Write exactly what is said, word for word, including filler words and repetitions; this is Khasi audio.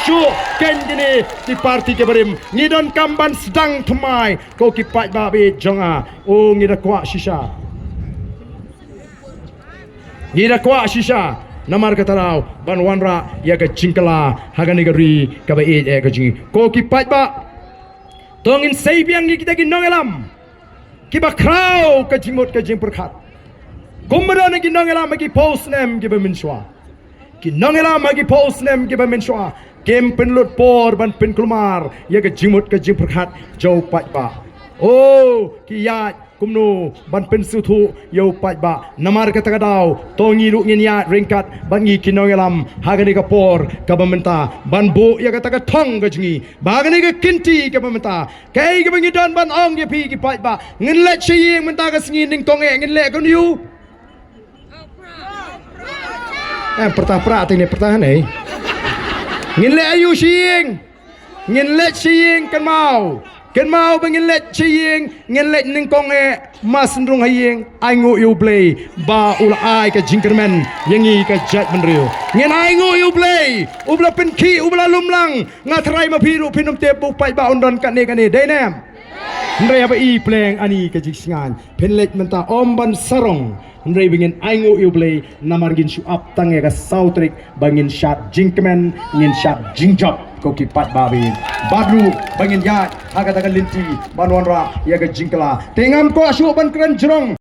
Shuh, kane kine ki parti ki barim, ngi donkam ban sdang thymmai, ko ki paidbah ba ïeit jong nga. O, ngi da kwah shisha. Ngi da kwah shisha, namar kata ka daw, ban wanrah ïa ka jingkylla ha kane ka ri kaba ïeit eh ka jong ngi. Ko ki paidbah, to ngin sei biang ïa kita ki nongïalam kiba khraw ka jingmut ka jingpyrkhat. Kumba don ki nongïalam ha ki phew snem kiba mynshuwa. Ki nongïalam ha ki phew snem kiba mynshuwa kim pynlut por ban pynkulmar ïa ka jingmut ka jingpyrkhat jong u paidbah. O, ki ïaid kumno ban pynsngewthuh ïa u paidbah. Namar kata ka daw, to ngi ruh ngin ïaid ryngkat bad ngi ki nongïalam ha kane ka por kaba mynta, ban buh ïa kata ka thong ka jong ngi, ba kane ka kynti kaba mynta, kaei kaba ngi don ban ong ïa phi ki paidbah. Ngin leit sha ïing mynta ka sngi, nyngkong eh ngin leh kumno? Em, pyrta pra, teng ne pyrta ne. Ngin leit aïu sha ïing? Ngin leit sha ïing, kynmaw. Kynmaw ba ngin leit sha ïing, ngin leit nyngkong eh, mas nrung ha ïing, ainguh ïa u Blei ba u la ai ka jingkyrmen ïa ngi ka jaitbynriew. Ngin ainguh ïa u Blei uba la pynkhih, uba la lumlang. Nga tharai ma phi ruh phin ym tip ba u paidbah un don kane kane, dei ne em? Hynrei haba i pleng ani ka jingsngewsih, phin leit mynta ym ban sarong. Hynrei ba ngin ainguh ïa u Blei, namar ngin shu ap tang ïa ka saw tarik ba ngin shad jingkmen, ngin shad jingjop, ko ki paidbah ba ïeit. Bad ruh ba ngin ïaid ha kata ka lynti ban wanrah ïa ka jingkylla. Te ngam kwah shuh ban kren jrong.